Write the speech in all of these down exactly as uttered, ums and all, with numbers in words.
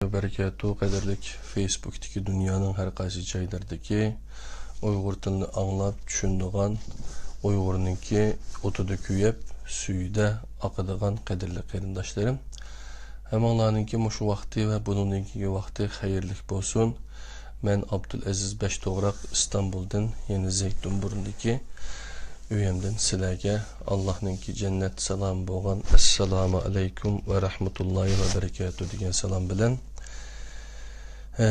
ۋەبەرىكاتۇھ. قەدىرلىك فېيسبۇكتىكى دۇنيانىڭ ھەر قايسى جايلىرىدىكى ئۇيغۇر تىلىنى ئاڭلاپ چۈشىنىدىغان، ئۇيغۇرنىڭكى ئوتىدا كۆيۈپ، سۈيىدە ئاقىدىغان قەدىرلىك قېرىنداشلىرىم، ھەممىڭلارنىڭكى مۇشۇ ۋاقتى ۋە بۇنىڭدىن كېيىنكى ۋاقتى خەيرلىك بولسۇن. مەن ئابدۇلئەزىز بەشتوغراق ئىستانبۇلدىن، يەنى زەيتۇنبۇرنىدىكى ئۆيۈمدىن سىلەرگە ئاللاھنىڭكى جەننەت سالامى بولغان ئەسسالامۇ ئەلەيكۇم ۋە رەھمەتۇللاھى ۋە بەرىكاتۇھ دېگەن سالام بىلەن، ئە،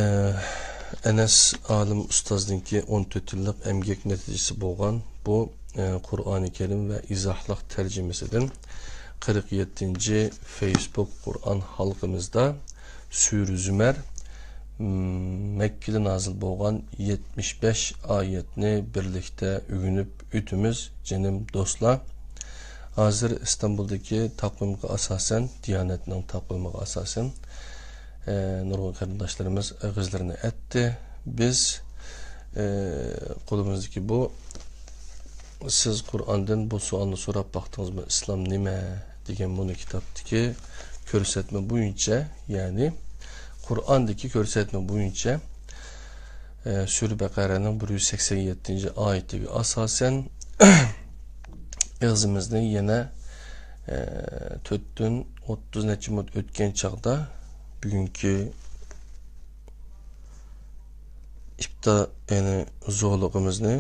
ئەنەس ئالىم ئۇستازنىڭكى ئون تۆت يىللىق ئەمگەك نەتىجىسى بولغان بۇ، ئە، قۇرئانى كەرىم ۋە ئىزاھلىق تەرجىمىسىدىن قىرىق يەتتىنچى فېيسبۇك قۇرئان ھالقىمىزدا سۈرە زۈمەر، م، مەككىدە نازىل بولغان يەتمىش بەش ئايەتنى بىرلىكتە ئۆگىنىپ ئۆتىمىز، جېنىم دوستلار. ھازىر ئىستانبۇلدىكى تاقۋىمغا ئاساسەن، دىيانەتنىڭ تاقۋىمىغا ئاساسەن، ئە، نۇرغۇن قېرىنداشلىرىمىز ئېغىزلىرىنى ئەتتى. بىز، ئە، قولىمىزدىكى بۇ سىز قۇرئاندىن بۇ سوئالنى سوراپ باقتىڭىزمۇ، ئىسلام نېمە؟ دېگەن مۇنۇ كىتابتىكى كۆرسەتمە بويىچە، يەنى قۇرئاندىكى كۆرسەتمە بويىچە، ئە، سۈرە بەقەرەنىڭ بىر يۈز سەكسەن يەتتىنچى ئايىتىگە ئاساسەن، ئېغىزىمىزنى يەنە، ئە، تۆتتىن ئوتتۇز نەچچە مىنۇت ئۆتكەن چاغدا بۈگۈنكى ئىپتا، يەنى زورلۇقىمىزنى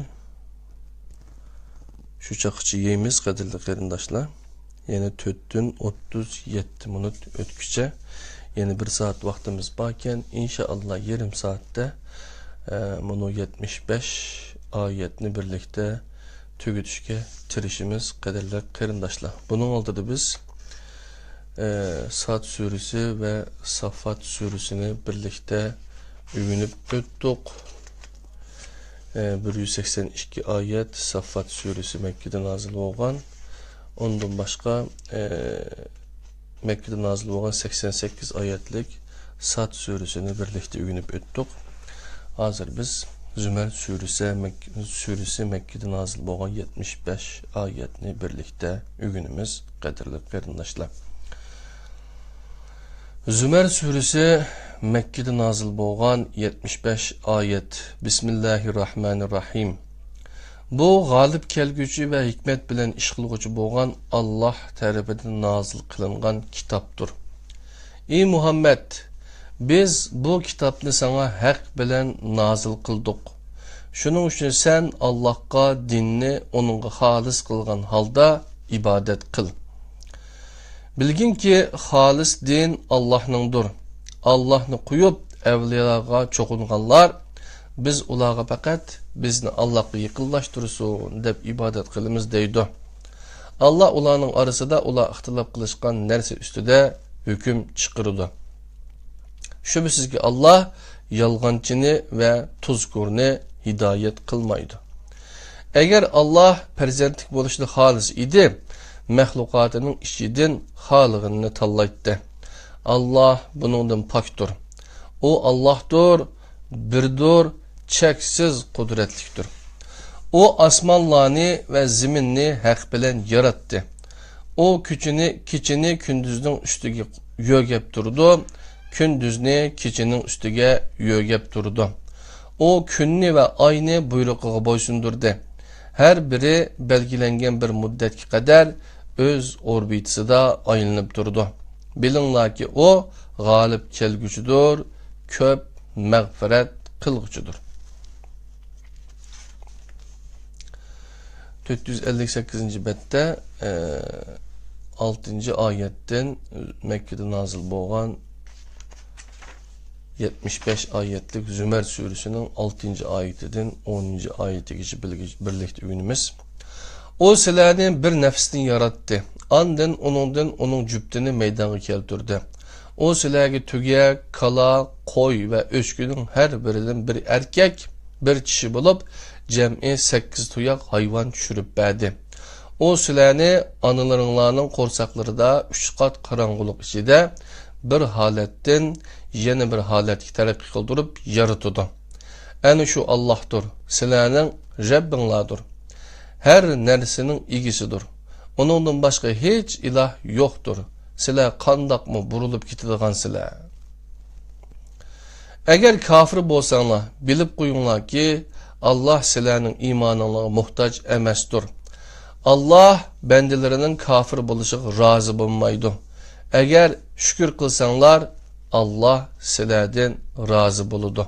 شۇ چاغقىچە يەيمىز، قەدىرلىك قېرىنداشلار. يەنە تۆتتىن ئوتتۇز يەتتە مىنۇت ئۆتكۈچە يەنە بىر سائەت ۋاقتىمىز باركەن، ئىنشائاللا يېرىم سائەتتە، ئە، مۇنۇ يەتمىش بەش ئايەتنى بىرلىكتە تۈگىتىشكە تىرىشىمىز، قەدىرلىك قېرىنداشلار. بۇنىڭ ئالدىدا بىز، ئە، ساد سۈرىسى ۋە ساففات سۈرىسىنى بىرلىكتە ئۆگىنىپ ئۆتتۇق. ئە، بىر يۈز سەكسەن ئىككى ئايەت، ساففات سۈرىسى مەككىدە نازىل بولغان. ئۇندىن باشقا، ئە، مەككىدە نازىل بولغان سەكسەن سەككىز ئايەتلىك ساد سۈرىسىنى بىرلىكتە ئۆگىنىپ ئۆتتۇق. ھازىر بىز زۈمەر سۈرىسى مەك-، سۈرىسى مەككىدە نازىل بولغان يەتمىش بەش ئايەتنى بىرلىكتە ئۆگىنىمىز، قەدىرلىك قېرىنداشلار. زۈمەر سۈرىسى مەككىدە نازىل بولغان يەتمىش بەش ئايەت. بىسمىللاھىررەھمانىررەھىم. بۇ غالىب كەلگۈچى ۋە ھېكمەت بىلەن ئىش قىلغۇچى بولغان ئاللاھ تەرىپىدىن نازىل قىلىنغان كىتابتۇر. ئى مۇھەممەد، بىز بۇ كىتابنى ساڭا ھەق بىلەن نازىل قىلدۇق. شۇنىڭ ئۈچۈن سەن ئاللاھقا دىننى ئۇنىڭغا خالىس قىلغان ھالدا ئىبادەت قىل. بىلگىنكى، خالىس دىن ئاللاھنىڭدۇر. ئاللاھنى قويۇپ، ئەۋلىيالارغا چوقۇنغانلار، بىز ئۇلارغا پەقەت بىزنى ئاللاھقا يېقىنلاشتۇرسۇن دەپ ئىبادەت قىلىمىز دەيدۇ. ئاللاھ ئۇلارنىڭ ئارىسىدا ئۇلار ئىختىلاپ قىلىشقان نەرسە ئۈستىدە ھۆكۈم چىقىرىدۇ. شۈبھىسىزكى، ئاللاھ يالغانچىنى ۋە تۇزكورنى ھىدايەت قىلمايدۇ. ئەگەر ئاللاھ پەرزەنتلىك بولۇشنى خالىسا ئىدى، مەخلۇقاتىنىڭ ئىچىدىن خالىغىنىنى تاللايتتى. ئاللاھ بۇنىڭدىن پاكتۇر. ئۇ ئاللاھتۇر، بىردۇر، چەكسىز قۇدرەتلىكتۇر. ئۇ ئاسمانلارنى ۋە زېمىننى ھەق بىلەن ياراتتى. ئۇ كۈچىنى، كېچىنى كۈندۈزنىڭ ئۈستىگە يۆگەپ تۇرىدۇ، كۈندۈزنى كېچىنىڭ ئۈستىگە يۆگەپ تۇرىدۇ. ئۇ كۈننى ۋە ئاينى بۇيرۇقىغا بويسۇندۇردى. ھەر بىرى بەلگىلەنگەن بىر مۇددەتكە قەدەر ئۆز ئوربىتىسىدا ئايلىنىپ تۇرىدۇ. بىلىڭلاركى، ئۇ غالىب كەلگۈچىدۇر، كۆپ مەغپىرەت قىلغۇچىدۇر. تۆت يۈز ئەللىك سەككىزىنچى بەتتە، ئە، ئالتىنچى ئايەتتىن، مەككىدە نازىل بولغان يەتمىش بەش ئايەتلىك زۈمەر سۈرىسىنىڭ ئالتىنچى ئايىتىدىن ئونىنچى ئايىتىگىچە بىلگە-، بىرلىكتە ئۆگىنىمىز. ئۇ سىلەرنى بىر نەپستىن ياراتتى، ئاندىن ئۇنىڭدىن ئۇنىڭ جۈپتىنى مەيدانغا كەلتۈردى. ئۇ سىلەرگە تۆگە، كالا، قوي ۋە ئۆچكىنىڭ ھەر بىرىدىن بىر ئەركەك، بىر چىشى بولۇپ، جەمئىي سەككىز تۇياق ھايۋان چۈشۈرۈپ بەردى. ئۇ سىلەرنى ئانىلىرىڭلارنىڭ قورساقلىرىدا ئۈچ قات قاراڭغۇلۇق ئىچىدە بىر ھالەتتىن يەنە بىر ھالەتكە تەرەققىي قىلدۇرۇپ يارىتىدۇ. ئەنە شۇ ئاللاھتۇر، سىلەرنىڭ رەببىڭلاردۇر. ھەر نەرسىنىڭ ئىگىسىدۇر. ئۇنىڭدىن باشقا ھېچ ئىلاھ يوقتۇر. سىلەر قانداقمۇ بۇرۇلۇپ كېتىدىغانسىلەر؟ ئەگەر كاپىر بولساڭلار، بىلىپ قويۇڭلاركى، ئاللاھ سىلەرنىڭ ئىمانىڭلارغا موھتاج ئەمەستۇر. ئاللاھ بەندىلىرىنىڭ كاپىر بولۇشىغا رازى بولمايدۇ. ئەگەر شۈكۈر قىلساڭلار، ئاللاھ سىلەردىن رازى بولىدۇ.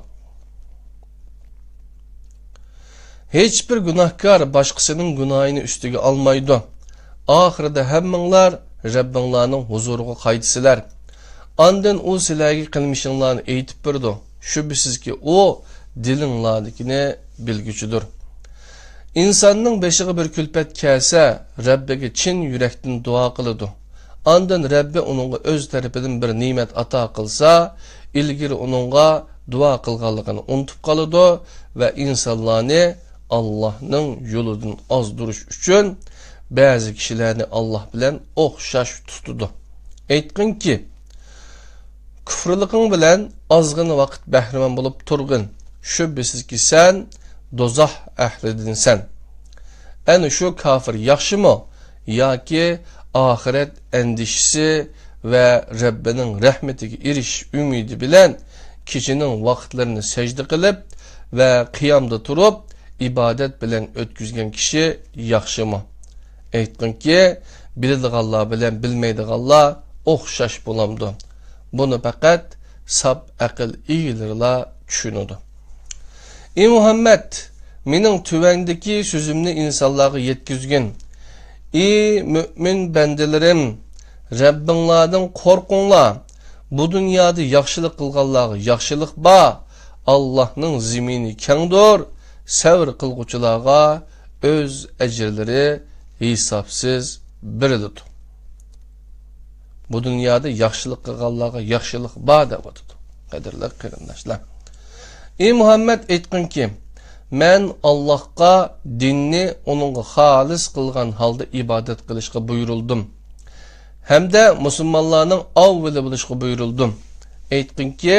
ھېچبىر گۇناھكار باشقىسىنىڭ گۇناھىنى ئۈستىگە ئالمايدۇ. ئاخىرىدا ھەممىڭلار رەببىڭلارنىڭ ھۇزۇرىغا قايتىسىلەر. ئاندىن ئۇ سىلەرگە قىلمىشىڭلارنى ئېيتىپ بېرىدۇ. شۈبھىسىزكى، ئۇ دىلىڭلاردىكىنى بىلگۈچىدۇر. ئىنساننىڭ بېشىغا بىر كۈلپەت كەلسە، رەببىگە چىن يۈرەكتىن دۇئا قىلىدۇ. ئاندىن رەببى ئۇنىڭغا ئۆز تەرىپىدىن بىر نېمەت ئاتا قىلسا، ئىلگىرى ئۇنىڭغا دۇئا قىلغانلىقىنى ئۇنتۇپ قالىدۇ ۋە ئىنسانلارنى ئاللاھنىڭ يولىدىن ئازدۇرۇش ئۈچۈن بەزى كىشىلەرنى ئاللاھ بىلەن ئوخشاش تۇتىدۇ. ئېيتقىنكى، كۇفرلۇقۇڭ بىلەن ئازغىنە ۋاقىت بەھرىمەن بولۇپ تۇرغىن، شۈبھىسىزكى، سەن دوزاخ ئەھلىدىنسەن. ئەنە شۇ كاپىر ياخشىمۇ ياكى ئاخىرەت ئەندىشىسى ۋە رەببىنىڭ رەھمىتىگە ئېرىشىش ئۈمىدى بىلەن كېچىنىڭ ۋاقىتلىرىنى سەجدە قىلىپ ۋە قىيامدا تۇرۇپ ئىبادەت بىلەن ئۆتكۈزگەن كىشى ياخشىمۇ؟ ئېيتقىنكى، بىلىدىغانلار بىلەن بىلمەيدىغانلار ئوخشاش بولامدۇ؟ بۇنى پەقەت ساپ ئەقىل ئىگىلىرىلا چۈشىنىدۇ. ئى مۇھەممەد، مېنىڭ تۆۋەندىكى سۆزۈمنى ئىنسانلارغا يەتكۈزگىن. ئى مۆمىن بەندىلىرىم، رەببىڭلاردىن قورقۇڭلار. بۇ دۇنيادا ياخشىلىق قىلغانلارغا ياخشىلىق بار. ئاللاھنىڭ زېمىنى كەڭدۇر، سەۋر قىلغۇچىلارغا ئۆز ئەجىرلىرى ھېسابسىز بېرىلىدۇ. بۇ دۇنيادا ياخشىلىق قىلغانلارغا ياخشىلىق بار دەۋاتىدۇ، قەدىرلىك قېرىنداشلار. ئى مۇھەممەد، ئېيتقىنكى، مەن ئاللاھقا دىننى ئۇنىڭغا خالىس قىلغان ھالدا ئىبادەت قىلىشقا بۇيرۇلدۇم. ھەمدە مۇسۇلمانلارنىڭ ئاۋۋىلى بولۇشقا بۇيرۇلدۇم. ئېيتقىنكى،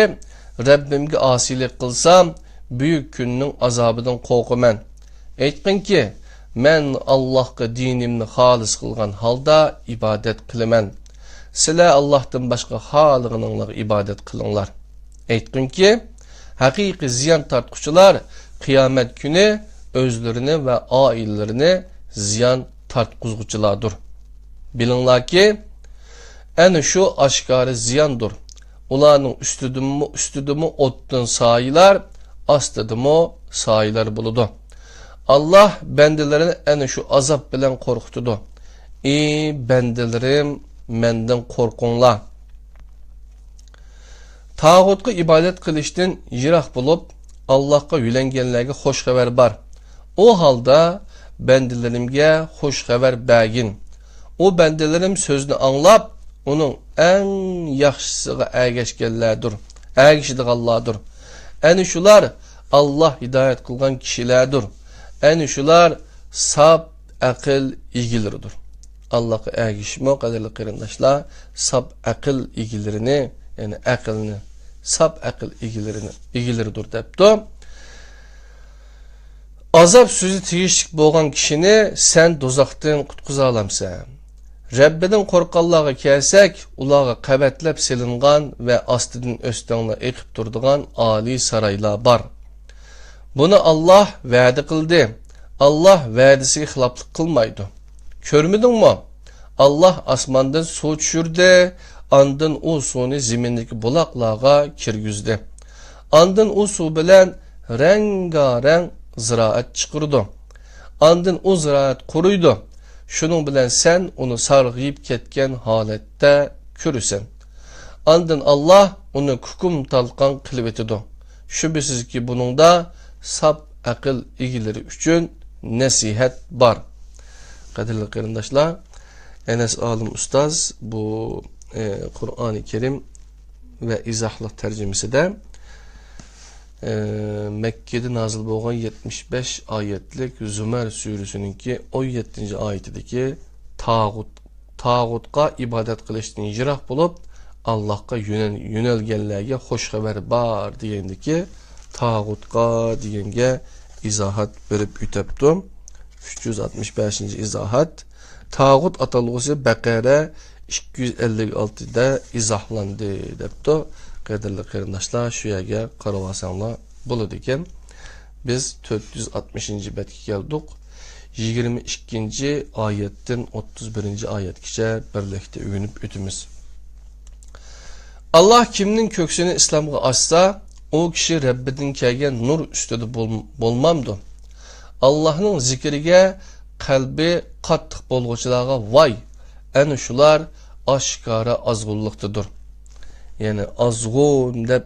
رەببىمگە ئاسىيلىق قىلسام، بۈيۈك كۈننىڭ ئازابىدىن قورقىمەن. ئېيتقىنكى، مەن ئاللاھقا دىنىمنى خالىس قىلغان ھالدا ئىبادەت قىلىمەن. سىلەر ئاللاھتىن باشقا خالىغىنىڭلارغا ئىبادەت قىلىڭلار. ئېيتقىنكى، ھەقىقىي زىيان تارتقۇچىلار قىيامەت كۈنى ئۆزلىرىنى ۋە ئائىلىلىرىنى زىيان تارتقۇزغۇچىلاردۇر. بىلىڭلاركى، ئەنە شۇ ئاشكارا زىياندۇر. ئۇلارنىڭ ئۈستىدىمۇ، ئۈستىدىمۇ ئوتتىن سايىلار، ئاستىدىمۇ سايىلار بولىدۇ. ئاللاھ بەندىلىرىنى ئەنە شۇ ئازاب بىلەن قورقۇتىدۇ. ئى بەندىلىرىم، مەندىن قورقۇڭلار. تاغۇتقا ئىبادەت قىلىشتىن يىراق بولۇپ، ئاللاھقا يۆلەنگەنلەرگە خوش خەۋەر بار. ئۇ ھالدا بەندىلىرىمگە خوش خەۋەر بەرگىن. ئۇ بەندىلىرىم سۆزنى ئاڭلاپ، ئۇنىڭ ئەڭ ياخشىسىغا ئەگەشكەنلەردۇر، ئەگىشىدىغانلاردۇر. ئەنە شۇلار ئاللاھ ھىدايەت قىلغان كىشىلەردۇر. ئەنە شۇلار ساپ ئەقىل ئىگىلىرىدۇر. ئاللاھقا ئەگىشىشمۇ، قەدىرلىك قېرىنداشلار، ساپ ئەقىل ئىگىلىرىنى، يەنى ئەقىلنى، ساپ ئەقىل ئىگىلىرىنى، ئىگىلىرىدۇر دەپتۇ. ئازاب سۆزى تېگىشلىك بولغان كىشىنى سەن دوزاختىن قۇتقۇزالامسەن؟ رەببىدىن قورققانلارغا كەلسەك، ئۇلارغا قەۋەتلەپ سېلىنغان ۋە ئاستىدىن ئۆستەڭلەر ئېقىپ تۇرىدىغان ئالىي سارايلار بار. بۇنى ئاللاھ ۋەدە قىلدى. ئاللاھ ۋەدىسىگە خىلاپلىق قىلمايدۇ. كۆرمىدىڭمۇ؟ ئاللاھ ئاسماندىن سۇ چۈشۈردى، ئاندىن ئۇ سۇنى زېمىندىكى بۇلاقلارغا كىرگۈزدى. ئاندىن ئۇ سۇ بىلەن رەڭگارەڭ زىرائەت چىقىرىدۇ. ئاندىن ئۇ زىرائەت قۇرۇيدۇ. شۇنىڭ بىلەن سەن ئۇنى سارغىيىپ كەتكەن ھالەتتە كۆرىسەن. ئاندىن ئاللاھ ئۇنى كۇكۇم تالقان قىلىۋېتىدۇ. شۈبھىسىزكى، بۇنىڭدا ساپ ئەقىل ئىگىلىرى ئۈچۈن نەسىھەت بار. قەدىرلىك قېرىنداشلار، ئەنەس ئالىم ئۇستاز بۇ، ئە، قۇرئانى كەرىم ۋە ئىزاھلىق تەرجىمىسىدە، ئە، مەككىدە نازىل بولغان يەتمىش بەش ئايەتلىك زۇمەر سۈرىسىنىڭكى ئون يەتتىنچى ئايىتىدىكى تاغۇت، تاغۇتقا ئىبادەت قىلىشتىن يىراق بولۇپ، ئاللاھقا يۆنەل-، يۆنەلگەنلەرگە خوش خەۋەر بار دېگەندىكى تاغۇتقا دېگەنگە ئىزاھات بېرىپ ئۆتەپتۇ. ئۈچ يۈز ئاتمىش بەشىنچى ئىزاھات. تاغۇت ئاتالغۇسى بەقەرە ئىككى يۈز ئەللىك ئالتىدا ئىزاھلاندى، دەپتۇ. قەدىرلىك قېرىنداشلار، شۇ يەرگە قاراۋالساڭلار بولىدىكەن. بىز تۆت يۈز ئاتمىشىنچى بەتكە كەلدۇق. يىگىرمە ئىككىنچى ئايەتتىن ئوتتۇز بىرىنچى ئايەتكىچە بىرلىكتە ئۆگىنىپ ئۆتىمىز. ئاللاھ كىمنىڭ كۆكسىنى ئىسلامغا ئاچسا، ئۇ كىشى رەببىدىن كەلگەن نۇر ئۈستىدە بول-، بولمامدۇ؟ ئاللاھنىڭ زىكرىگە قەلبى قاتتىق بولغۇچىلارغا ۋاي! ئەنە شۇلار ئاشكارا ئازغۇنلۇقتىدۇر. يەنى ئازغۇن دەپ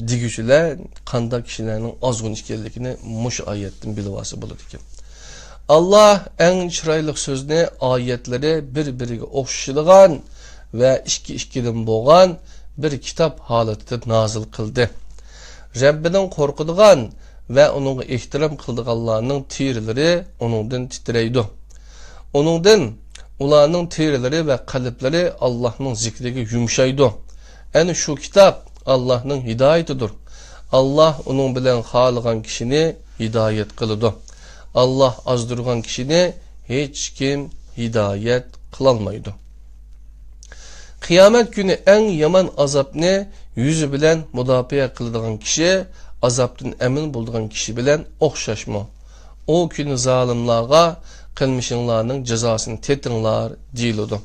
دېگۈچىلەر قانداق كىشىلەرنىڭ ئازغۇن ئىكەنلىكىنى مۇشۇ ئايەتتىن بىلىۋالسا بولىدىكەن. ئاللاھ ئەڭ چىرايلىق سۆزنى ئايەتلىرى بىر-بىرىگە ئوخشىشىدىغان ۋە ئىككى-ئىككىدىن بولغان بىر كىتاب ھالىتىدە نازىل قىلدى. رەببىدىن قورقىدىغان ۋە ئۇنىڭغا ئېھتىرام قىلىدىغانلارنىڭ تېرىلىرى ئۇنىڭدىن تىترەيدۇ. ئۇنىڭدىن ئۇلارنىڭ تېرىلىرى ۋە قەلبلىرى ئاللاھنىڭ زىكرىگە يۇمشايدۇ. ئەنە شۇ كىتاب ئاللاھنىڭ ھىدايىتىدۇر. ئاللاھ ئۇنىڭ بىلەن خالىغان كىشىنى ھىدايەت قىلىدۇ. ئاللاھ ئازدۇرغان كىشىنى ھېچكىم ھىدايەت قىلالمايدۇ. قىيامەت كۈنى ئەڭ يامان ئازابنى يۈزى بىلەن مۇداپىئە قىلىدىغان كىشى ئازابتىن ئەمىن بولىدىغان كىشى بىلەن ئوخشاشمۇ؟ ئۇ كۈنى زالىملارغا، «قىلمىشىڭلارنىڭ جازاسىنى تېتىڭلار» دېيىلىدۇ.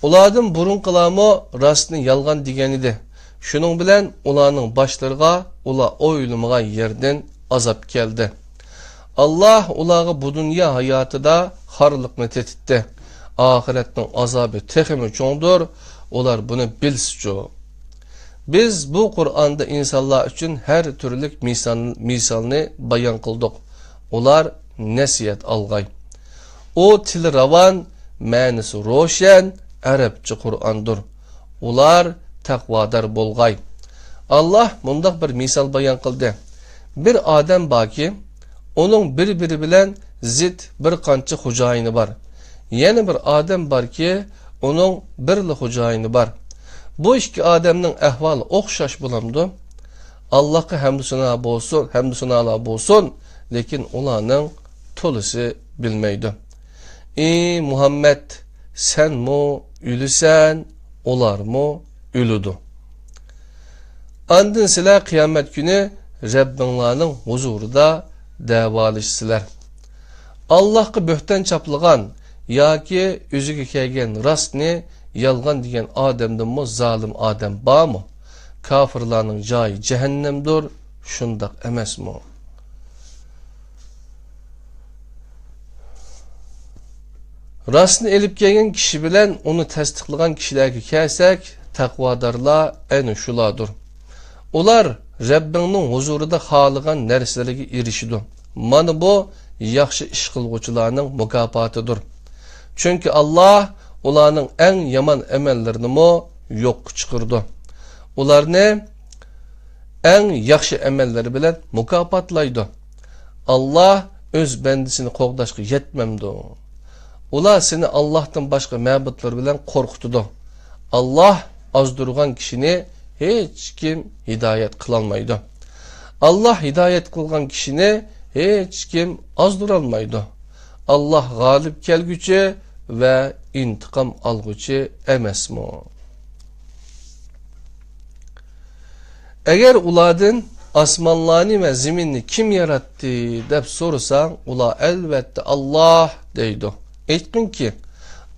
ئۇلاردىن بۇرۇنقىلارمۇ راستنى يالغان دېگەنىدى. شۇنىڭ بىلەن ئۇلارنىڭ باشلىرىغا ئۇلار ئويلىمىغان يەردىن ئازاب كەلدى. ئاللاھ ئۇلارغا بۇ دۇنيا ھاياتىدا خارلىقنى تېتىتتى. ئاخىرەتنىڭ ئازابى تېخىمۇ چوڭدۇر، ئۇلار بۇنى بىلسىچۇ. بىز بۇ قۇرئاندا ئىنسانلار ئۈچۈن ھەر تۈرلۈك مىسال، مىسالنى بايان قىلدۇق. ئۇلار نەسىھەت ئالغاي. ئۇ تىلى راۋان، مەنىسى روشەن، ئەرەبچە قۇرئاندۇر. ئۇلار تەقۋادار بولغاي. ئاللاھ مۇنداق بىر مىسال بايان قىلدى. بىر ئادەم باركى، ئۇنىڭ بىر-بىرى بىلەن زىت بىر قانچە خوجايىنى بار. يەنە بىر ئادەم باركى، ئۇنىڭ بىرلا خوجايىنى بار. بۇ ئىككى ئادەمنىڭ ئەھۋالى ئوخشاش بولامدۇ؟ ئاللاھقا ھەمدۇ سانا بولسۇن، ھەمدۇ سانالار بولسۇن، لېكىن ئۇلارنىڭ تولىسى بىلمەيدۇ. ئى مۇھەممەد، سەنمۇ ئۆلىسەن، ئۇلارمۇ ئۆلىدۇ. ئاندىن سىلەر قىيامەت كۈنى رەببىڭلارنىڭ ھۇزۇرىدا دەۋالىشىسىلەر. ئاللاھقا بۆھتان چاپلىغان ياكى ئۆزىگە كەلگەن راستنى يالغان دېگەن ئادەمدىنمۇ زالىم ئادەم بارمۇ؟ كاپىرلارنىڭ جايى جەھەننەمدۇر، شۇنداق ئەمەسمۇ؟ راستنى ئېلىپ كەلگەن كىشى بىلەن ئۇنى تەستىقلىغان كىشىلەرگە كەلسەك، تەقۋادارلار ئەنە شۇلاردۇر. ئۇلار رەببىڭنىڭ ھۇزۇرىدا خالىغان نەرسىلىرىگە ئېرىشىدۇ. مانا بۇ ياخشى ئىش قىلغۇچىلارنىڭ مۇكاپاتىدۇر. چۈنكى ئاللاھ ئۇلارنىڭ ئەڭ يامان ئەمەللىرىنىمۇ يوققا چىقىرىدۇ. ئۇلارنى ئەڭ ياخشى ئەمەللىرى بىلەن مۇكاپاتلايدۇ. ئاللاھ ئۆز بەندىسىنى قوغداشقا يەتمەمدۇ؟ ئۇلار سېنى ئاللاھتىن باشقا مەبۇدلار بىلەن قورقۇتىدۇ. ئاللاھ ئازدۇرغان كىشىنى ھېچكىم ھىدايەت قىلالمايدۇ. ئاللاھ ھىدايەت قىلغان كىشىنى ھېچكىم ئازدۇرالمايدۇ. ئاللاھ غالىب كەلگۈچى ۋە ئىنتىقام ئالغۇچى ئەمەسمۇ؟ ئەگەر ئۇلاردىن «ئاسمانلارنى ۋە زېمىننى كىم ياراتتى؟» دەپ سورىساڭ، ئۇلار «ئەلۋەتتە، ئاللاھ» دەيدۇ. ئېيتقىنكى،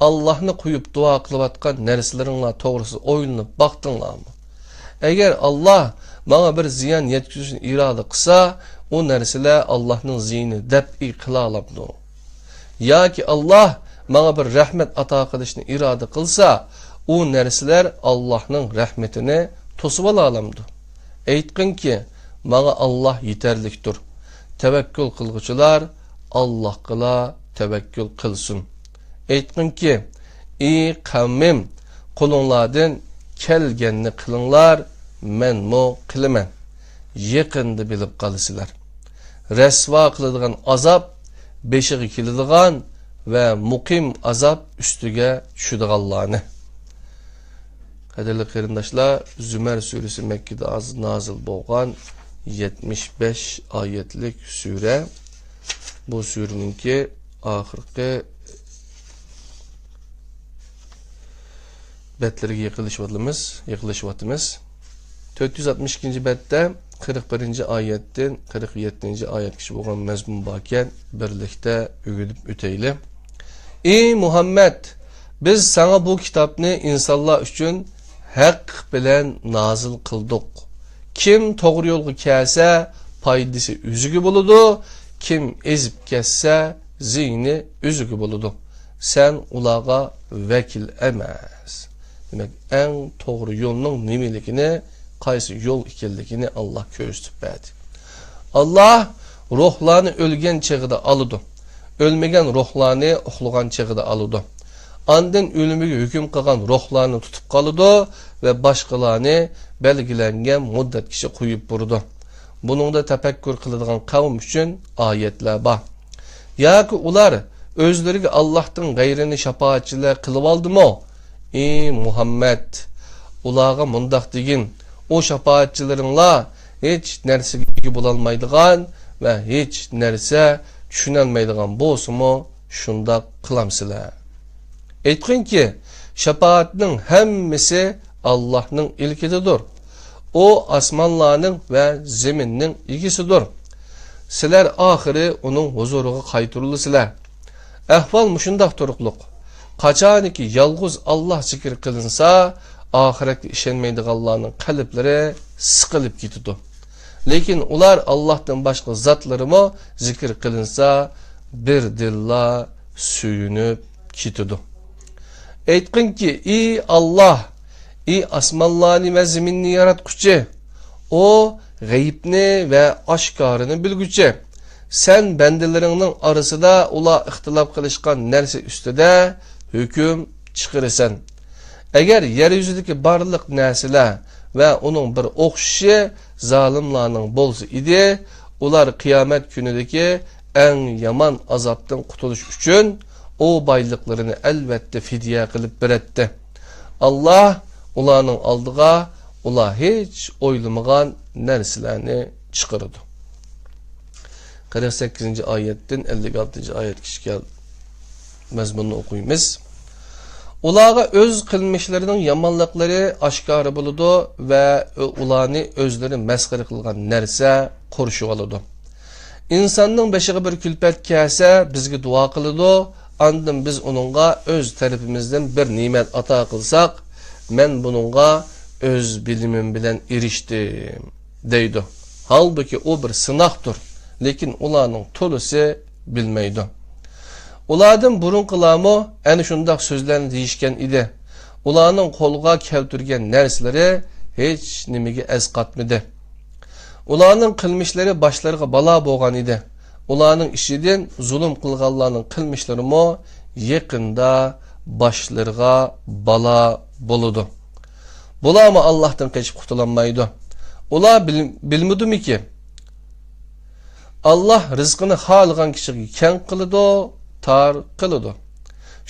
ئاللاھنى قويۇپ دۇئا قىلىۋاتقان نەرسىلىرىڭلار توغرىسىدا ئويلىنىپ باقتىڭلارمۇ؟ ئەگەر ئاللاھ ماڭا بىر زىيان يەتكۈزۈشنى ئىرادە قىلسا، ئۇ نەرسىلەر ئاللاھنىڭ زىيىنىنى دەپئى قىلالامدۇ؟ ياكى ئاللاھ ماڭا بىر رەھمەت ئاتا قىلىشنى ئىرادە قىلسا، ئۇ نەرسىلەر ئاللاھنىڭ رەھمىتىنى توسۇۋالالامدۇ؟ ئېيتقىنكى، ماڭا ئاللاھ يېتەرلىكتۇر. تەۋەككۈل قىلغۇچىلار ئاللاھقىلا تەۋەككۈل قىلسۇن. ئېيتقىنكى، ئى قەۋمىم، قولۇڭلاردىن كەلگەننى قىلىڭلار، مەنمۇ قىلىمەن. يېقىندا بىلىپ قالىسىلەر. رەسۋا قىلىدىغان ئازاب بېشىغا كېلىدىغان ۋە مۇقىم ئازاب ئۈستىگە چۈشىدىغانلارنى. قەدىرلىك قېرىنداشلار، زۇمەر سۈرىسى مەككىدە ئاز نازىل بولغان يەتمىش بەش ئايەتلىك سۈرە. بۇ سۈرىنىڭكى ئاخىرقى بەتلىرىگە يېقىنلىشىۋاتىمىز، يېقىنلىشىۋاتىمىز. تۆت يۈز ئاتمىش ئىككىنچى بەتتە قىرىق بىرىنچى ئايەتتىن قىرىق يەتتىنچى ئايەتكىچە بولغان مەزمۇن باركەن، بىرلىكتە ئۆگىنىپ ئۆتەيلى. ئى مۇھەممەد، بىز ساڭا بۇ كىتابنى ئىنسانلار ئۈچۈن ھەق بىلەن نازىل قىلدۇق. كىم توغرا يولغا كەلسە، پايدىسى ئۆزىگە بولىدۇ، كىم ئېزىپ كەتسە، زىيىنى ئۆزىگە بولىدۇ. سەن ئۇلارغا ۋەكىل ئەمەس. دېمەك، ئەڭ توغرا يولنىڭ نېمىلىكىنى، قايسى يول ئىكەنلىكىنى ئاللا كۆرسىتىپ بەردى. ئاللا روھلارنى ئۆلگەن چېغىدا ئالىدۇ. ئۆلمىگەن روھلارنى ئۇخلىغان چېغىدا ئالىدۇ. ئاندىن ئۆلۈمىگە ھۆكۈم قىلغان روھلارنى تۇتۇپ قالىدۇ ۋە باشقىلارنى بەلگىلەنگەن مۇددەتكىچە قويۇپ بېرىدۇ. بۇنىڭدا تەپەككۇر قىلىدىغان قەۋم ئۈچۈن ئايەتلەر بار. ياكى ئۇلار ئۆزلىرىگە ئاللاھتىن غەيرىنى شاپائەتچىلەر قىلىۋالدىمۇ؟ ئى مۇھەممەد، ئۇلارغا مۇنداق دېگىن، ئۇ شاپائەتچىلىرىڭلار ھېچ نەرسىگە ئىگە بولالمايدىغان ۋە ھېچ نەرسە چۈشىنەلمەيدىغان بولسىمۇ، شۇنداق قىلامسىلەر؟ ئېيتقىنكى، شاپائەتنىڭ ھەممىسى ئاللاھنىڭ ئىلكىدىدۇر. ئۇ ئاسمانلارنىڭ ۋە زېمىننىڭ ئىگىسىدۇر. سىلەر ئاخىرى ئۇنىڭ ھۇزۇرىغا قايتۇرۇلىسىلەر. ئەھۋال مۇشۇنداق تۇرۇقلۇق. قاچانكى يالغۇز ئاللاھ زىكىر قىلىنسا، ئاخىرەتكە ئىشەنمەيدىغانلارنىڭ قەلبلىرى سىقىلىپ كېتىدۇ. لېكىن ئۇلار ئاللاھتىن باشقا زاتلىرىمۇ زىكىر قىلىنسا، بىردىنلا سۆيۈنۈپ كېتىدۇ. ئېيتقىنكى، ئى ئاللاھ، ئى ئاسمانلارنى ۋە زېمىننى ياراتقۇچى، ئۇ غەيىبنى ۋە ئاشكارىنى بىلگۈچى. سەن بەندىلىرىڭنىڭ ئارىسىدا ئۇلار ئىختىلاپ قىلىشقان نەرسە ئۈستىدە ھۆكۈم چىقىرىسەن. ئەگەر يەر يۈزىدىكى بارلىق نەرسىلەر ۋە ئۇنىڭ بىر ئوخشىشى زالىملارنىڭ بولسا ئىدى، ئۇلار قىيامەت كۈنىدىكى ئەڭ يامان ئازابتىن قۇتۇلۇش ئۈچۈن ئۇ بايلىقلىرىنى ئەلۋەتتە فىدىيە قىلىپ بېرەتتى. ئاللاھ ئۇلارنىڭ ئالدىغا ئۇلار ھېچ ئويلىمىغان نەرسىلەرنى چىقىرىدۇ. قىرىق سەككىزىنچى ئايەتتىن ئەللىك ئالتىنچى ئايەتكىچە مەزمۇننى ئوقۇيمىز. ئۇلارغا ئۆز قىلمىشلىرىنىڭ يامانلىقلىرى ئاشكارا بولىدۇ ۋە ئۇلارنى ئۆزلىرى مەسخىرە قىلغان نەرسە قورشىۋالىدۇ. ئىنساننىڭ بېشىغا بىر كۈلپەت كەلسە، بىزگە دۇئا قىلىدۇ، ئاندىن بىز ئۇنىڭغا ئۆز تەرىپىمىزدىن بىر نېمەت ئاتا قىلساق، مەن بۇنىڭغا ئۆز بىلىمىم بىلەن ئېرىشتىم، دەيدۇ. ھالبۇكى، ئۇ بىر سىناقتۇر، لېكىن ئۇلارنىڭ تولىسى بىلمەيدۇ. ئۇلاردىن بۇرۇنقىلارمۇ ئەنە شۇنداق سۆزلەرنى دېيىشكەن ئىدى. ئۇلارنىڭ قولغا كەلتۈرگەن نەرسىلىرى ھېچ نېمىگە ئەسقاتمىدى. ئۇلارنىڭ قىلمىشلىرى باشلىرىغا بالا بولغان ئىدى. ئۇلارنىڭ ئىچىدىن زۇلۇم قىلغانلارنىڭ قىلمىشلىرىمۇ يېقىندا باشلىرىغا بالا بولىدۇ. بۇلارمۇ ئاللاھتىن قېچىپ قۇتۇلالمايدۇ. ئۇلار بىل-، بىلمىدىمىكى؟ ئاللاھ رىزقىنى خالىغان كىشىگە كەڭ قىلىدۇ، تار قىلىدۇ.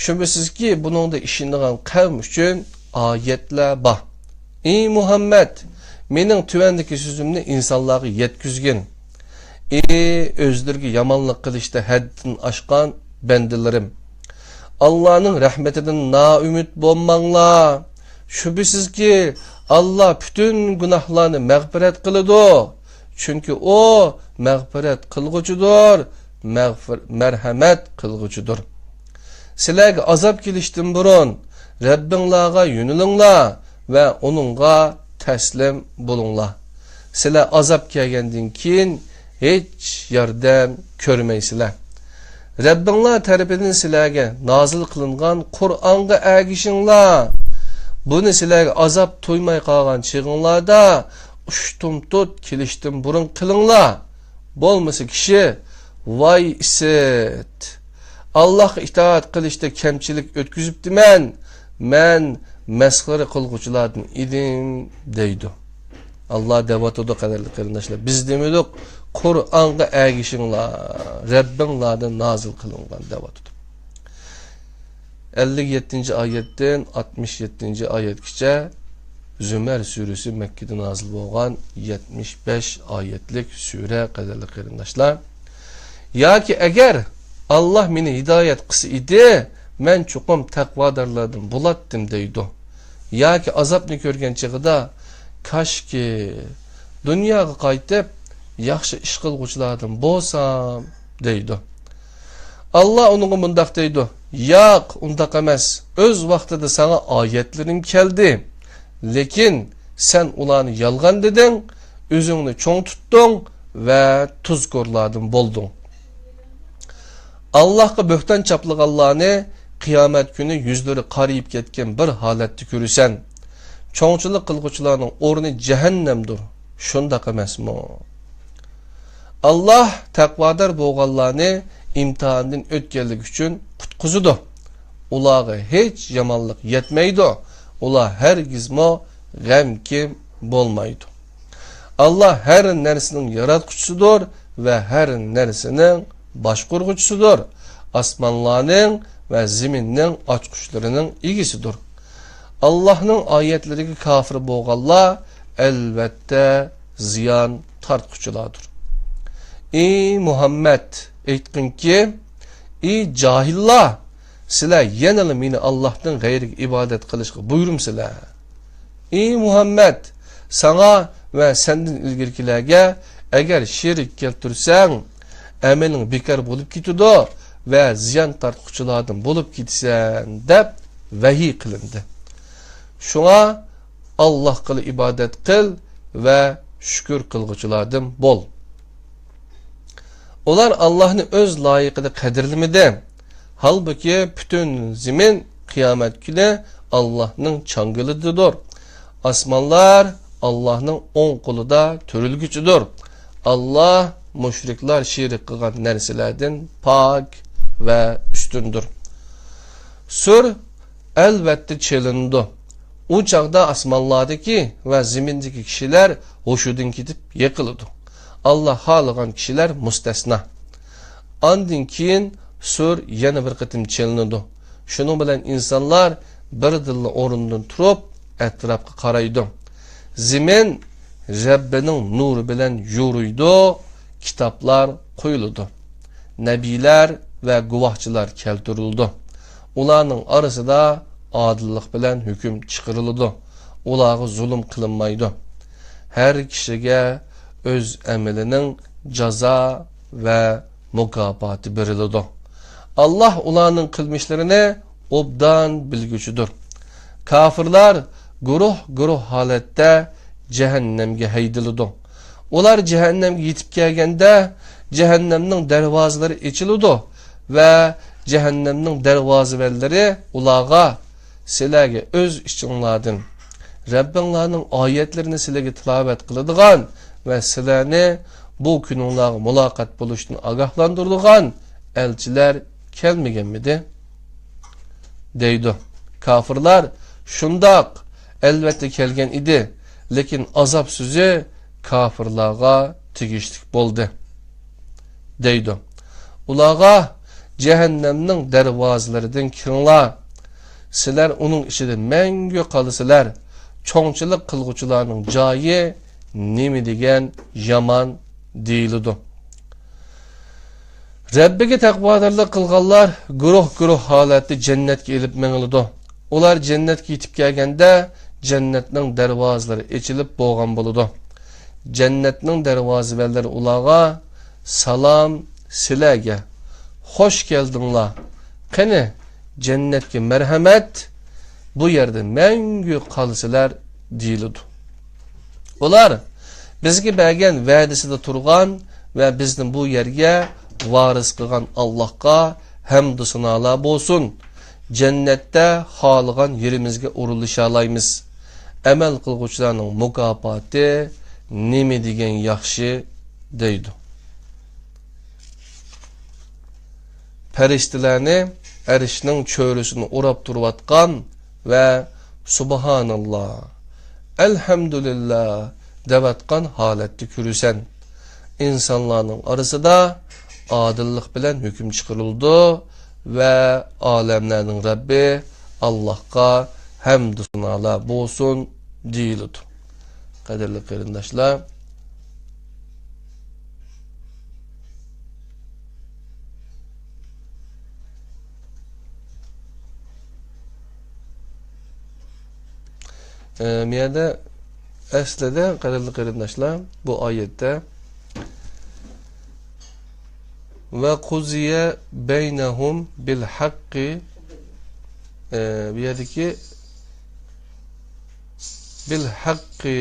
شۈبھىسىزكى، بۇنىڭدا ئىشىنىدىغان قەۋم ئۈچۈن ئايەتلەر بار. ئى مۇھەممەد، مېنىڭ تۆۋەندىكى سۆزۈمنى ئىنسانلارغا يەتكۈزگىن. ئى ئۆزلىرىگە يامانلىق قىلىشتا ھەددىدىن ئاشقان بەندىلىرىم! ئاللانىڭ رەھمىتىدىن نائۈمىد بولماڭلار. شۈبھىسىزكى، ئاللا پۈتۈن گۇناھلارنى مەغپىرەت قىلىدۇ. چۈنكى ئۇ مەغپىرەت قىلغۇچىدۇر، مەغپىر-، مەرھەمەت قىلغۇچىدۇر. سىلەرگە ئازاب كېلىشتىن بۇرۇن رەببىڭلارغا يۆنىلىڭلار ۋە ئۇنىڭغا تەسلىم بولۇڭلار. سىلەر ئازاب كەلگەندىن كېيىن ھېچ ياردەم كۆرمەيسىلەر. رەببىڭلار تەرىپىدىن سىلەرگە نازىل قىلىنغان قۇرئانغا ئەگىشىڭلار. بۇنى سىلەرگە ئازاب تويماي قالغان چېغىڭلاردا ئۇشتۇمتۇت كېلىشتىن بۇرۇن قىلىڭلار. بولمىسا كىشى ۋاي ئىسىت! ئاللاھقا ئىتائەت قىلىشتا كەمچىلىك ئۆتكۈزۈپتىمەن، مەن مەسخىرە قىلغۇچىلاردىن ئىدىم، دەيدۇ. ئاللا دەۋاتىدۇ، قەدىرلىك قېرىنداشلار، بىز دېمىدۇق، قۇرئانغا ئەگىشىڭلار، رەببىڭلاردىن نازىل قىلىنغان دەۋاتىدۇ. ئەللىك يەتتىنچى ئايەتتىن ئاتمىش يەتتىنچى ئايەتكىچە زۇمەر سۈرىسى مەككىدە نازىل بولغان يەتمىش بەش ئايەتلىك سۈرە، قەدىرلىك قېرىنداشلار. ياكى ئەگەر ئاللا مېنى ھىدايەت قىلسا ئىدى، مەن چوقۇم تەقۋادارلاردىن بولاتتىم، دەيدۇ. ياكى ئازابنى كۆرگەن چېغىدا، كاشكى، دۇنياغا قايتىپ، ياخشى ئىش قىلغۇچىلاردىن بولسام، دەيدۇ. ئاللا ئۇنىڭغا مۇنداق دەيدۇ: ياق، ئۇنداق ئەمەس. ئۆز ۋاقتىدا ساڭا ئايەتلىرىم كەلدى. لېكىن سەن ئۇلارنى يالغان دېدىڭ، ئۆزۈڭنى چوڭ تۇتتۇڭ ۋە تۇزكورلاردىن بولدۇڭ. ئاللاھقا بۆھتان چاپلىغانلارنى قىيامەت كۈنى يۈزلىرى قارىيىپ كەتكەن بىر ھالەتتە كۆرىسەن. چوڭچىلىق قىلغۇچىلارنىڭ ئورنى جەھەننەمدۇر. شۇنداق ئەمەسمۇ؟ ئاللاھ تەقۋادار بولغانلارنى ئىمتىھاندىن ئۆتكەنلىكى ئۈچۈن قۇتقۇزىدۇ. ئۇلارغا ھېچ يامانلىق يەتمەيدۇ. ئۇلار ھەرگىزمۇ غەمكىن بولمايدۇ. ئاللاھ ھەر نەرسىنىڭ ياراتقۇچىسىدۇر ۋە ھەر نەرسىنىڭ باشقۇرغۇچىسىدۇر. ئاسمانلارنىڭ ۋە زېمىننىڭ ئاچقۇچلىرىنىڭ ئىگىسىدۇر. ئاللاھنىڭ ئايەتلىرىگە كاپىر بولغانلار، ئەلۋەتتە، زىيان تارتقۇچىلاردۇر. ئى مۇھەممەد، ئېيتقىنكى، ئى جاھىللار، سىلەر يەنىلا مېنى ئاللاھتىن غەيرىگە ئىبادەت قىلىشقا بۇيرۇمسىلەر؟ ئى مۇھەممەد، ساڭا ۋە سەندىن ئىلگىرىكىلەرگە ئەگەر شېرىك كەلتۈرسەڭ، ئەمىلىڭ بىكار بولۇپ كېتىدۇ ۋە زىيان تارتقۇچىلاردىن بولۇپ كېتىسەن، دەپ ۋەھىي قىلىندى. شۇڭا ئاللاھقىلا ئىبادەت قىل ۋە شۈكۈر قىلغۇچىلاردىن بول. ئۇلار ئاللاھنى ئۆز لايىقىدا قەدىرلىمىدى. ھالبۇكى، پۈتۈن زېمىن قىيامەت كۈنى ئاللاھنىڭ چاڭگىلىدىدۇر. ئاسمانلار ئاللاھنىڭ ئوڭ قولىدا تۈرۈلگۈچىدۇر. ئاللاھ مۇشرىكلار شېرىك قىلغان نەرسىلەردىن پاك ۋە ئۈستۈندۇر. سۈر ئەلۋەتتە چېلىنىدۇ. ئۇ چاغدا ئاسمانلاردىكى ۋە زېمىندىكى كىشىلەر ھوشىدىن كېتىپ يىقىلىدۇ. ئاللاھ خالىغان كىشىلەر مۇستەسنا. ئاندىن كېيىن سۈر يەنە بىر قېتىم چېلىنىدۇ. شۇنىڭ بىلەن ئىنسانلار بىردىنلا ئورنىدىن تۇرۇپ، ئەتراپقا قارايدۇ. زېمىن رەببىنىڭ نۇرى بىلەن يورۇيدۇ، كىتابلار قويۇلىدۇ. نەبىيلەر ۋە گۇۋاھچىلار كەلتۈرۈلىدۇ. ئۇلارنىڭ ئارىسىدا ئادىللىق بىلەن ھۆكۈم چىقىرىلىدۇ. ئۇلارغا زۇلۇم قىلىنمايدۇ. ھەر كىشىگە ئۆز ئەمىلىنىڭ جازا ۋە مۇكاپاتى بېرىلىدۇ. ئاللاھ ئۇلارنىڭ قىلمىشلىرىنى ئوبدان بىلگۈچىدۇر. كاپىرلار گۇرۇھ-گۇرۇھ ھالەتتە جەھەننەمگە ھەيدىلىدۇ. ئۇلار جەھەننەمگە يېتىپ كەلگەندە، جەھەننەمنىڭ دەرۋازىلىرى ئېچىلىدۇ ۋە جەھەننەمنىڭ دەرۋازىۋەنلىرى ئۇلارغا، سىلەرگە ئۆز ئىچىڭلاردىن، رەببىڭلارنىڭ ئايەتلىرىنى سىلەرگە تىلاۋەت قىلىدىغان ۋە سىلەرنى بۇ كۈنۈڭلارغا مۇلاقات بولۇشتىن ئاگاھلاندۇرىدىغان ئەلچىلەر كەلمىگەنمىدى؟ دەيدۇ. كاپىرلار، شۇنداق، ئەلۋەتتە كەلگەن ئىدى، لېكىن ئازاب سۆزى كاپىرلارغا تېگىشلىك بولدى، دەيدۇ. ئۇلارغا، جەھەننەمنىڭ دەرۋازىلىرىدىن كىرىڭلار، سىلەر ئۇنىڭ ئىچىدە مەڭگۈ قالىسىلەر، چوڭچىلىق قىلغۇچىلارنىڭ جايى نېمە دېگەن يامان، دېيىلىدۇ. رەببىگە تەقۋادارلىق قىلغانلار گۇرۇھ-گۇرۇھ ھالەتتە جەننەتكە ئېلىپ مېڭىلىدۇ. ئۇلار جەننەتكە يېتىپ كەلگەندە، جەننەتنىڭ دەرۋازىلىرى ئېچىلىپ بولغان بولىدۇ. جەننەتنىڭ دەرۋازىۋەنلىرى ئۇلارغا، سالام سىلەرگە، خوش كەلدىڭلار، قېنى، جەننەتكە مەرھەمەت، بۇ يەردە مەڭگۈ قالىسىلەر، دېيىلىدۇ. ئۇلار، بىزگە بەرگەن ۋەدىسىدە تۇرغان ۋە بىزنى بۇ يەرگە ۋارىس قىلغان ئاللاھقا ھەمدۇ سانالار بولسۇن. جەننەتتە خالىغان يېرىمىزگە ئورۇنلىشالايمىز. ئەمەل قىلغۇچىلارنىڭ مۇكاپاتى نېمە دېگەن ياخشى، دەيدۇ. پەرىشتىلەرنى ئەرشنىڭ چۆرىسىنى ئوراپ تۇرۇۋاتقان ۋە سۇبھاناللا، ئەلھەمدۇلىللا دەۋاتقان ھالەتتە كۆرىسەن. ئىنسانلارنىڭ ئارىسىدا ئادىللىق بىلەن ھۆكۈم چىقىرىلىدۇ ۋە ئالەملەرنىڭ رەببى ئاللاھقا ھەمدۇ سانالار بولسۇن، دېيىلىدۇ. قەدىرلىك قېرىنداشلار، ئە، مۇ يەردە ئەسلىدە، قەدىرلىك قېرىنداشلار، بۇ ئايەتتە «ۋە قۇزىيە بەينەھۇم بىل ھەققى»، ئە، بۇ يەردىكى «بىل ھەققى»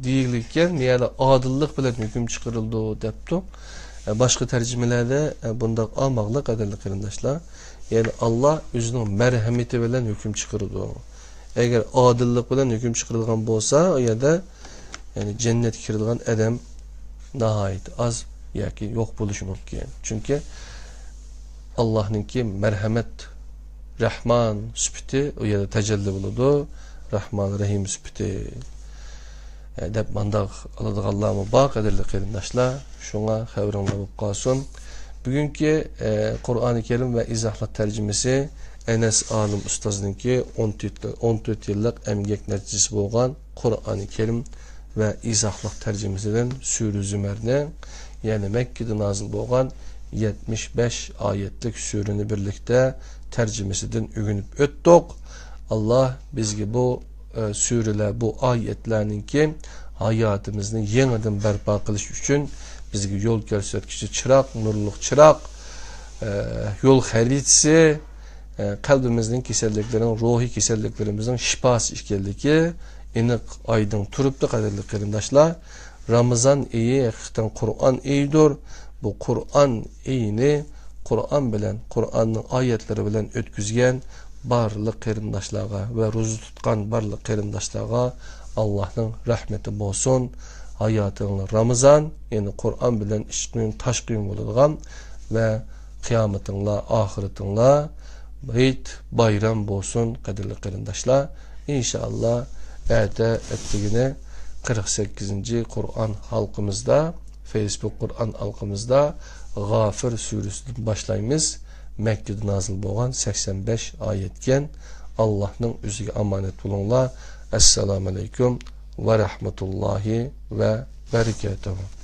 دېيىلگەن، يەنى ئادىللىق بىلەن ھۆكۈم چىقىرىلىدۇ دەپتۇ. ئە، باشقا تەرجىمىلەردە، ئە، بۇنداق ئالماقلىق، قەدىرلىك قېرىنداشلار. يەنى ئاللا ئۆزىنىڭ مەرھەمىتى بىلەن ھۆكۈم چىقىرىدۇ. ئەگەر ئادىللىق بىلەن ھۆكۈم چىقىرىدىغان بولسا، ئۇ يەردە، يەنى جەننەتكە كىرىدىغان ئادەم ناھايىتى ئاز ياكى يوق بولۇشى مۇمكىن. چۈنكى ئاللانىڭكى مەرھەمەت، رەھمان سۈپىتى ئۇ يەردە تەجەللى بولىدۇ. رەھمان، رەھىم سۈپىتى، ئە، دەپ مانداق ئالىدىغانلارمۇ بار، قەدىرلىك قېرىنداشلار. شۇڭا خەۋىرىڭلار بولۇپ قالسۇن. بۈگۈنكى، ئە، قۇرئانى كەرىم ۋە ئىزاھلىق تەرجىمىسى ئەنەس ئالىم ئۇستازنىڭكى ئون تۆت، ئون تۆت يىللىق ئەمگەك نەتىجىسى بولغان قۇرئانى كەرىم ۋە ئىزاھلىق تەرجىمىسىدىن سۈرە زۈمەرنىڭ، يەنى مەككىدە نازىل بولغان يەتمىش بەش ئايەتلىك سۈرىنى بىرلىكتە تەرجىمىسىدىن ئۆگىنىپ ئۆتتۇق. ئاللا بىزگە بۇ، ئە، سۈرىلەر، بۇ ئايەتلەرنىڭكى ھاياتىمىزنى يېڭىدىن بەرپا قىلىش ئۈچۈن بىزگە يول كۆرسەتكۈچى چىراغ، نۇرلۇق چىراغ، ئە، يول خەرىتىسى، ئە، قەلبىمىزنىڭ كېسەللىكلىرىنىڭ، روھىي كېسەللىكلىرىمىزنىڭ شىپاسى ئىكەنلىكى ئېنىق، ئايدىڭ تۇرۇپتۇ، قەدىرلىك قېرىنداشلار. رامىزان ئېيى ھەقىقەتەن قۇرئان ئېيىدۇر. بۇ قۇرئان ئېيىنى قۇرئان بىلەن، قۇرئاننىڭ ئايەتلىرى بىلەن ئۆتكۈزگەن بارلىق قېرىنداشلارغا ۋە روزا تۇتقان بارلىق قېرىنداشلارغا ئاللانىڭ رەھمىتى بولسۇن. ھاياتىڭلار رامىزان، يەنى قۇرئان بىلەن ئىچقىيىڭ تاشقىيىڭ بولىدىغان ۋە قىيامىتىڭلار، ئاخىرىتىڭلار ھېيت، بايرام بولسۇن، قەدىرلىك قېرىنداشلار. ئىنشائاللا، ئەتە، ئەتىگىنى قىرىق سەككىزىنچى قۇرئان ھالقىمىزدا، فېيسبۇك قۇرئان ھالقىمىزدا غافىر سۈرىسىدىن باشلايمىز. مەككىدە نازىل بولغان سەكسەن بەش ئايەتكەن. ئاللانىڭ ئۆزىگە ئامانەت بولۇڭلار. ئەسسالامۇ ئەلەيكۇم ۋە رەھمەتۇللاھى ۋە بەرىكاتۇھۇ.